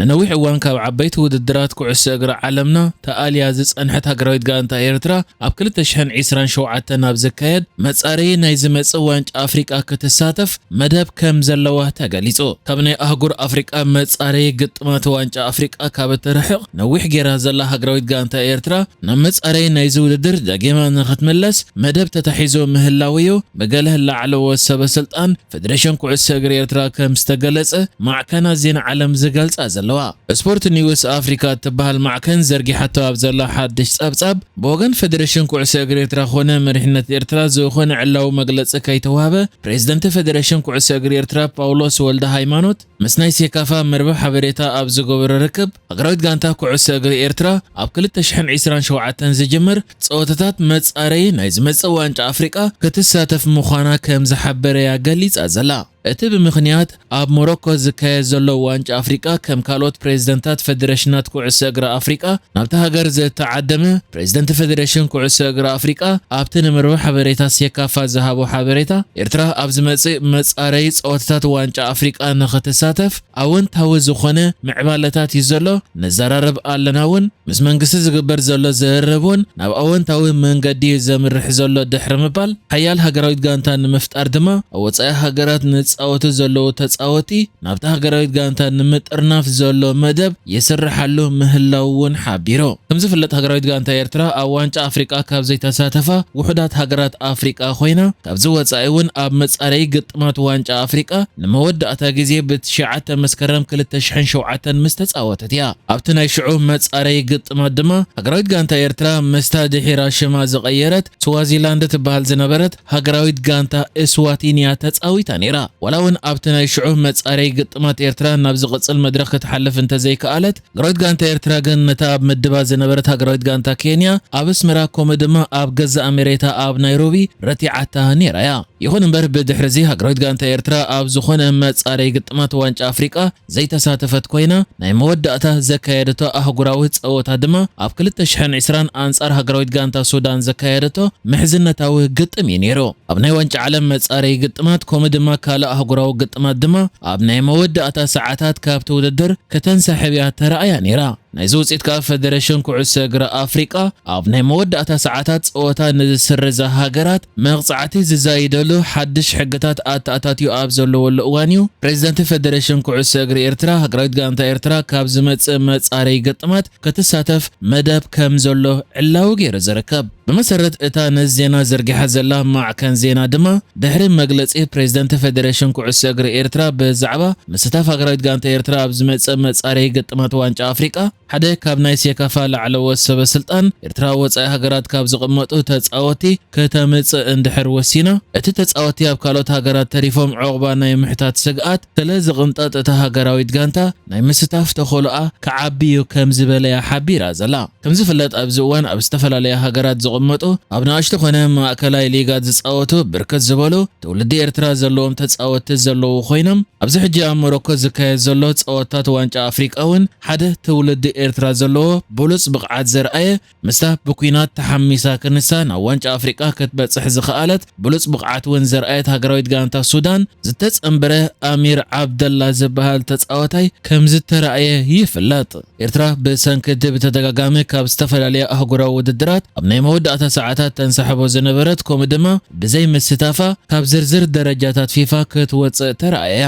ነዊሕ እዋን ካብ ዓበይቲ ውድድራት ኩዕሶ እግሪ ዓለምና ተኣልያ ዝጸንሐት ሃገራዊት ጋንታ ኤርትራ፣ ኣብ ክልተ ሽሕን ዕስራን ሸውዓተን ኣብ ዝካየድ መጻረዪ ናይ ዝመጽእ ዋንጫ ኣፍሪቃ ክትሳተፍ መደብ ከም ዘለዋ ተገሊጹ። ካብ ናይ ኣህጉር ኣፍሪቃ መጻረዪ ግጥማት ዋንጫ ኣፍሪቃ ካብ እትርሕቕ ነዊሕ ጌራ ዘላ ሃገራዊት ጋንታ ኤርትራ፣ ናብ መጻረዪ ናይዚ ውድድር ደጊማ ንኽትምለስ መደብ ተታሒዞ ምህላዉ'ዩ ብገለ ላዕለዎት ሰበ ስልጣን ፌደሬሽን ኩዕሶ እግሪ ኤርትራ ከም ዝተገለጸ ማዕከናት ዜና ዓለም ዝገልጻ ዘለዋ። ስፖርት ኒውስ ኣፍሪካ እትበሃል ማዕከን ዘርጊሓቶ ኣብ ዘሎ ሓድሽ ጸብጻብ፣ ብወገን ፌደሬሽን ኩዕሶ እግሪ ኤርትራ ኮነ መሪሕነት ኤርትራ ዝኾነ ዕላዊ መግለጺ ከይተዋህበ፣ ፕሬዝደንት ፌደሬሽን ኩዕሶ እግሪ ኤርትራ ጳውሎስ ወልደ ሃይማኖት ምስ ናይ ሴካፋ መርበብ ሓበሬታ ኣብ ዝገበሮ ርክብ፣ ሃገራዊት ጋንታ ኩዕሶ እግሪ ኤርትራ ኣብ ክልተ ሽሕን ዕስራን ሸውዓተን ዝጅምር ጸወታታት መጻረዪ ናይ ዝመጽእ ዋንጫ ኣፍሪቃ ክትሳተፍ ምዃና ከም ዝሓበረያ ገሊጻ ዘላ። እቲ ብምኽንያት ኣብ ሞሮኮ ዝካየድ ዘሎ ዋንጫ ኣፍሪቃ ከም ካልኦት ፕሬዝደንታት ፌደሬሽናት ኩዕሶ እግሪ ኣፍሪቃ ናብቲ ሃገር ዝተዓደመ ፕሬዝደንት ፌደሬሽን ኩዕሶ እግሪ ኣፍሪቃ ኣብቲ ንመርበብ ሓበሬታ ሴካፋ ዝሃቦ ሓበሬታ፣ ኤርትራ ኣብ ዝመጽእ መጻረዪ ጸወታታት ዋንጫ ኣፍሪቃ ንኽትሳተፍ ኣወንታዊ ዝኾነ ምዕባለታት እዩ ዘሎ፣ ንዘራረብ ኣለና እውን፣ ምስ መንግስቲ ዝግበር ዘሎ ዝርርብ እውን ናብ ኣወንታዊ መንገዲ እዩ ዘምርሕ ዘሎ ድሕሪ ምባል፣ ሓያል ሃገራዊት ጋንታ ንምፍጣር ድማ ኣብ ወጻኢ ሃገራት ንጻወቱ ዘለዉ ተጻወቲ ናብታ ሃገራዊት ጋንታ ንምጥርናፍ ዘሎ መደብ ይስርሓሉ ምህላዉ እውን ሓቢሩ። ከም ዝፍለጥ ሃገራዊት ጋንታ ኤርትራ ኣብ ዋንጫ ኣፍሪቃ ካብ ዘይተሳተፋ ውሑዳት ሃገራት ኣፍሪቃ ኮይና፣ ካብዚ ወጻኢ እውን ኣብ መጻረዪ ግጥማት ዋንጫ ኣፍሪቃ ንመወዳእታ ግዜ ብትሽዓተ መስከረም ክልተ ሽሕን ሸውዓተን ምስ ተጻወተት እያ። ኣብቲ ናይ ሽዑ መጻረዪ ግጥማት ድማ ሃገራዊት ጋንታ ኤርትራ ምስታ ድሒራ ሽማ ዝቐየረት ስዋዚላንድ ትበሃል ዝነበረት ሃገራዊት ጋንታ እስዋቲንያ ተጻዊታ ነይራ። ዋላ እውን ኣብቲ ናይ ሽዑ መጻረዪ ግጥማት ኤርትራ ናብ ዝቕጽል መድረኽ ክትሓልፍ እንተዘይከኣለት፣ ሃገራዊት ጋንታ ኤርትራ ግን ነታ ኣብ ምድባ ዝነበረት ሃገራዊት ጋንታ ኬንያ ኣብ ኣስመራ ከምኡ ድማ ኣብ ገዛእ መሬታ ኣብ ናይሮቢ ረቲዓታ ነይራ እያ። ይኹን እምበር ብድሕሪ እዚ ሃገራዊት ጋንታ ኤርትራ ኣብ ዝኾነ መጻረዪ ግጥማት ዋንጫ ኣፍሪቃ ዘይተሳተፈት ኮይና፣ ናይ መወዳእታ ዘካየደቶ ኣህጉራዊ ጸወታ ድማ ኣብ ክልተ ሽሕን ዕስራን ኣንጻር ሃገራዊት ጋንታ ሱዳን ዘካየደቶ ምሕዝነታዊ ግጥም እዩ ነይሩ። ኣብ ናይ ዋንጫ ዓለም መጻረዪ ግጥማት ከምኡ ድማ ካልእ ኣህጉራዊ ግጥማት ድማ ኣብ ናይ መወዳእታ ሰዓታት ካብቲ ውድድር ከተንሳሕብ እያ ተራእያ ነይራ። ናይዚ ውጽኢት ከኣ ፌደሬሽን ኩዕሶ እግሪ ኣፍሪቃ ኣብ ናይ መወዳእታ ሰዓታት ጸወታ ንዝስረዛ ሃገራት መቕጻዕቲ ዝዛይደሉ ሓድሽ ሕግታት ኣተኣታትዩ ኣብ ዘለወሉ እዋን እዩ፣ ፕሬዝደንት ፌደሬሽን ኩዕሶ እግሪ ኤርትራ፣ ሃገራዊት ጋንታ ኤርትራ ካብ ዝመጽእ መጻረዪ ግጥማት ክትሳተፍ መደብ ከም ዘሎ ዕላዊ ገይሩ ዝርከብ። ብመሰረት እታ ነዚ ዜና ዘርጊሓ ዘላ ማዕከን ዜና ድማ፣ ድሕሪ መግለጺ ፕሬዝደንት ፌደሬሽን ኩዕሶ እግሪ ኤርትራ ብዛዕባ ምስታፍ ሃገራዊት ጋንታ ኤርትራ ኣብ ዝመጽእ መጻረዪ ግጥማት ዋንጫ ኣፍሪቃ፣ ሓደ ካብ ናይ ሴካፋ ላዕለዎት ሰበ ስልጣን፣ ኤርትራ ወጻኢ ሃገራት ካብ ዝቕመጡ ተጻወቲ ከተምጽእ እንድሕር ወሲና፣ እቲ ተጻወቲ ኣብ ካልኦት ሃገራት ተሪፎም ዑቕባ ናይ ምሕታት ስግኣት ስለ ዝቕንጠጥ፣ እታ ሃገራዊት ጋንታ ናይ ምስታፍ ተኸእሎኣ ክዓቢ እዩ ከም ዝበለያ ሓቢራ ዘላ። ከም ዝፍለጥ፣ ኣብዚ እዋን ኣብ ዝተፈላለያ ሃገራት ዝቕመጡ፣ ኣብ ንኣሽቱ ኮነ ማእከላይ ሊጋት ዝጻወቱ ብርክት ዝበሉ ትውልዲ ኤርትራ ዘለዎም ተጻወትቲ ዘለዉ ኮይኖም፣ ኣብዚ ሕጂ ኣብ ሞሮኮ ዝካየድ ዘሎ ጸወታት ዋንጫ ኣፍሪቃ እውን ሓደ ትውልዲ ኤርትራ ዘለዎ ብሉጽ ብቕዓት ዘርኣየ፣ ምስታ ብኲናት ተሓሚሳ ክንሳ ናብ ዋንጫ ኣፍሪቃ ክትበጽሕ ዝኸኣለት ብሉጽ ብቕዓት እውን ዘርኣየት ሃገራዊት ጋንታ ሱዳን ዝተጸንበረ ኣሚር ዓብደላ ዝበሃል ተጻዋታይ ከም ዝተራእየ ይፍለጥ። ኤርትራ ብሰንኪ እቲ ብተደጋጋሚ ካብ ዝተፈላለያ ኣህጉራዊ ውድድራት ኣብ ናይ መወዳእታ ሰዓታት ተንሳሕቦ ዝነበረት፣ ከምኡ ድማ ብዘይ ምስታፋ ካብ ዝርዝር ደረጃታት ፊፋ ክትወጽእ ተራእያ።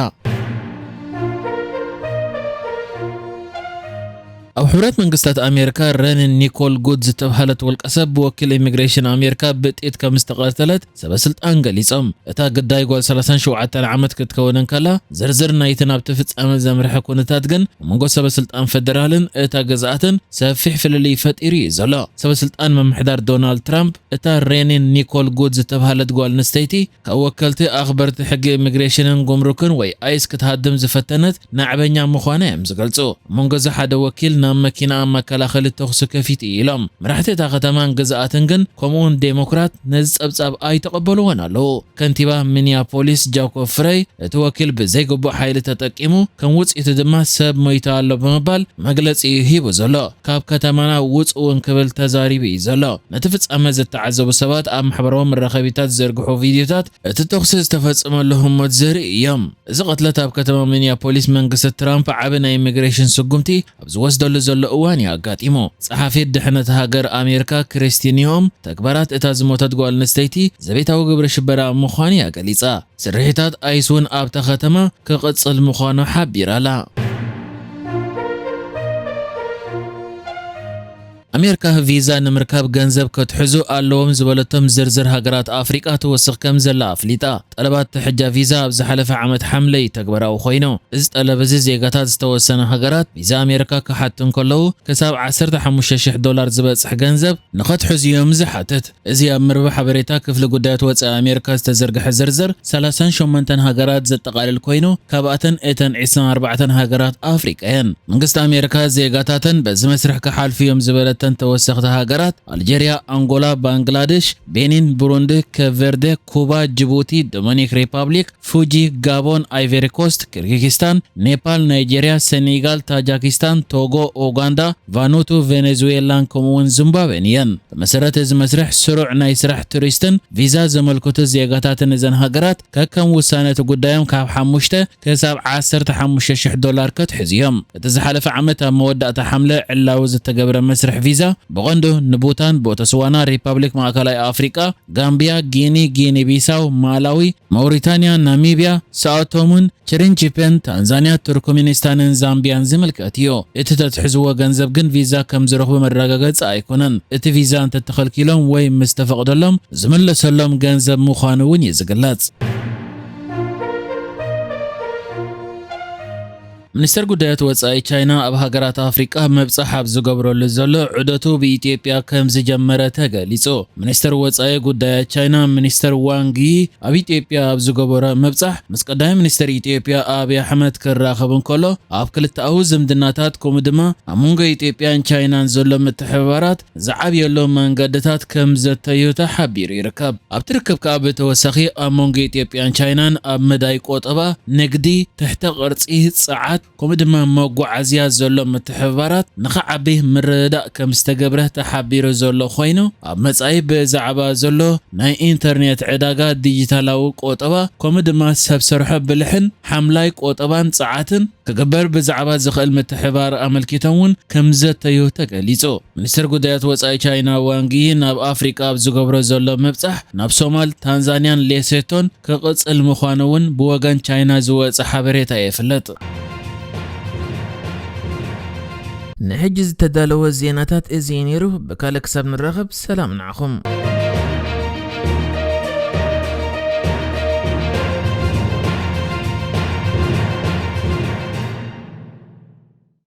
ኣብ ሕቡራት መንግስታት ኣሜሪካ ረኒን ኒኮል ጉድ ዝተብሃለት ውልቀሰብ ብወኪል ኢሚግሬሽን ኣሜሪካ ብጥይት ከም ዝተቐተለት ሰበ ስልጣን ገሊጾም። እታ ግዳይ ጓል ሰላሳን ሸውዓተን ዓመት ክትከውን እንከላ፣ ዝርዝር ናይቲ ናብቲ ፍጻመ ዘምርሐ ኩነታት ግን ኣብ መንጎ ሰበ ስልጣን ፈደራልን እታ ግዝኣትን ሰፊሕ ፍልልይ ፈጢሩ እዩ ዘሎ። ሰበ ስልጣን ምምሕዳር ዶናልድ ትራምፕ፣ እታ ሬኒን ኒኮል ጉድ ዝተብሃለት ጓል ኣንስተይቲ ካብ ወከልቲ ኣኽበርቲ ሕጊ ኢሚግሬሽንን ጉምሩክን ወይ ኣይስ ክትሃድም ዝፈተነት ናዕበኛ ምዃና እዮም ዝገልጹ። ኣብ መንጎ እዚ ሓደ ወኪል ኣብ መኪና ኣብ መከላኸሊ ተኹሲ ከፊቱ ኢሎም። መራሕቲ እታ ከተማን ግዝኣትን ግን ከምኡውን ዴሞክራት ነዚ ጸብጻብ ኣይተቐበልዎን ኣለዉ። ከንቲባ ሚኒያፖሊስ ጃኮብ ፍረይ እቲ ወኪል ብዘይግቡእ ሓይሊ ተጠቂሙ፣ ከም ውጽኢቱ ድማ ሰብ ሞይቱ ኣሎ ብምባል መግለጺ እዩ ሂቡ ዘሎ። ካብ ከተማና ውጹ እውን ክብል ተዛሪቡ እዩ ዘሎ። ነቲ ፍጻመ ዝተዓዘቡ ሰባት ኣብ ማሕበራዊ መራኸቢታት ዝዘርግሑ ቪድዮታት እቲ ተኹሲ ዝተፈጸመሉ ህሞት ዘርኢ እዮም። እዚ ቅትለት ኣብ ከተማ ሚኒያፖሊስ መንግስቲ ትራምፕ ዓቢ ናይ ኢሚግሬሽን ስጉምቲ ኣብ ዝወስደሉ ዘሎ እዋን እዩ ኣጋጢሙ። ጸሓፊት ድሕነት ሃገር ኣሜሪካ ክሪስቲ ኒኦም ተግባራት እታ ዝሞተት ጓል ኣንስተይቲ ዘቤታዊ ግብረ ሽበራ ምዃኑ እያ ገሊጻ። ስርሒታት ኣይስ እውን ኣብታ ከተማ ክቕጽል ምዃኑ ሓቢራ ኣላ። ኣሜሪካ ቪዛ ንምርካብ ገንዘብ ከትሕዙ ኣለዎም ዝበለቶም ዝርዝር ሃገራት ኣፍሪቃ ትወስኽ ከም ዘላ ኣፍሊጣ። ጠለባት ትሕጃ ቪዛ ኣብ ዝሓለፈ ዓመት ሓምለ እዩ ተግባራዊ ኮይኑ። እዚ ጠለብ እዚ ዜጋታት ዝተወሰነ ሃገራት ቪዛ ኣሜሪካ ክሓቱ እንከለዉ ክሳብ ዓሰርተ ሓሙሽተ ሽሕ ዶላር ዝበጽሕ ገንዘብ ንኸትሕዙ እዮም ዝሓትት። እዚ ኣብ መርበብ ሓበሬታ ክፍሊ ጉዳያት ወጻኢ ኣሜሪካ ዝተዘርግሐ ዝርዝር ሰላሳን ሸሞንተን ሃገራት ዘጠቓልል ኮይኑ፣ ካብኣተን እተን ዕስራን ኣርባዕተን ሃገራት ኣፍሪቃ እየን። መንግስቲ ኣሜሪካ ዜጋታተን በዚ መስርሕ ክሓልፉ እዮም ዝበለተን ተወሰኽቲ ሃገራት ኣልጀርያ፣ ኣንጎላ፣ ባንግላዴሽ፣ ቤኒን፣ ብሩንዲ፣ ኬፕ ቨርደ፣ ኩባ፣ ጅቡቲ፣ ዶሚኒክ ሪፓብሊክ፣ ፉጂ፣ ጋቦን፣ ኣይቨሪ ኮስት፣ ኪርጊስታን፣ ኔፓል፣ ናይጄርያ፣ ሴኔጋል፣ ታጃኪስታን፣ ቶጎ፣ ኡጋንዳ፣ ቫኑቱ፣ ቬኔዙዌላን ከምኡውን ዚምባብዌን እየን። ብመሰረት እዚ መስርሕ፣ ስሩዕ ናይ ስራሕ ቱሪስትን ቪዛ ዘመልክቱ ዜጋታትን እዘን ሃገራት ከከም ውሳነ እቲ ጉዳዮም ካብ ሓሙሽተ ክሳብ ዓሰርተ ሓሙሽተ ሽሕ ዶላር ከትሕዙ እዮም። እቲ ዝሓለፈ ዓመት ኣብ መወዳእታ ሓምለ ዕላዊ ዝተገብረ መስርሕ ቪዛ ብቐንዱ ንቡታን፣ ቦተስዋና፣ ሪፓብሊክ ማእከላይ ኣፍሪቃ፣ ጋምቢያ፣ ጊኒ፣ ጊኒ ቢሳው፣ ማላዊ፣ ማውሪታንያ፣ ናሚብያ፣ ሳኦቶምን ፕሪንሲፐን፣ ታንዛንያ፣ ቱርክሜኒስታንን ዛምቢያን ዝምልከት እዩ። እቲ ተትሕዝዎ ገንዘብ ግን ቪዛ ከም ዝረኽቡ መረጋገጺ ኣይኮነን። እቲ ቪዛ እንተተኸልኪሎም ወይ ምስ ተፈቕደሎም ዝምለሰሎም ገንዘብ ምዃኑ እውን እዩ ዝግለጽ። ሚኒስተር ጉዳያት ወጻኢ ቻይና ኣብ ሃገራት ኣፍሪቃ ምብጻሕ ኣብ ዝገብረሉ ዘሎ ዑደቱ ብኢትዮጵያ ከም ዝጀመረ ተገሊጹ። ሚኒስተር ወጻኢ ጉዳያት ቻይና ሚኒስተር ዋንግ ዪ ኣብ ኢትዮጵያ ኣብ ዝገበሮ ምብጻሕ ምስ ቀዳማይ ሚኒስተር ኢትዮጵያ ኣብይ ኣሕመድ ክራኸብ እንከሎ፣ ኣብ ክልተኣዊ ዝምድናታት ከምኡ ድማ ኣብ መንጎ ኢትዮጵያን ቻይናን ዘሎ ምትሕብባራት ዝዓብየሉ መንገድታት ከም ዘተዩ ተሓቢሩ ይርከብ። ኣብቲ ርክብ ከኣ ብተወሳኺ ኣብ መንጎ ኢትዮጵያን ቻይናን ኣብ መዳይ ቆጠባ፣ ንግዲ፣ ትሕተ ቅርጺ፣ ጸዓት፣ ከምኡ ድማ መጓዓዝያ ዘሎ ምትሕብባራት ንኽዓቢ ምርድዳእ ከም ዝተገብረ ተሓቢሩ ዘሎ ኮይኑ፣ ኣብ መጻኢ ብዛዕባ ዘሎ ናይ ኢንተርኔት ዕዳጋ፣ ዲጂታላዊ ቆጠባ፣ ከምኡ ድማ ሰብ ሰርሖ ብልሕን ሓምላይ ቆጠባን ጸዓትን ክግበር ብዛዕባ ዝኽእል ምትሕብባር ኣመልኪቶም እውን ከም ዘተዩ ተገሊጹ። ሚኒስትር ጉዳያት ወጻኢ ቻይና ዋንግ ዪ ናብ ኣፍሪቃ ኣብ ዝገብሮ ዘሎ ምብጻሕ ናብ ሶማል፣ ታንዛንያን ሌሴቶን ክቕጽል ምዃኑ እውን ብወገን ቻይና ዝወጸ ሓበሬታ የፍልጥ። ንሕጂ ዝተዳለወ ዜናታት እዚ እዩ ነይሩ። ብካልእ ክሳብ ንራኸብ ሰላም ንዓኹም።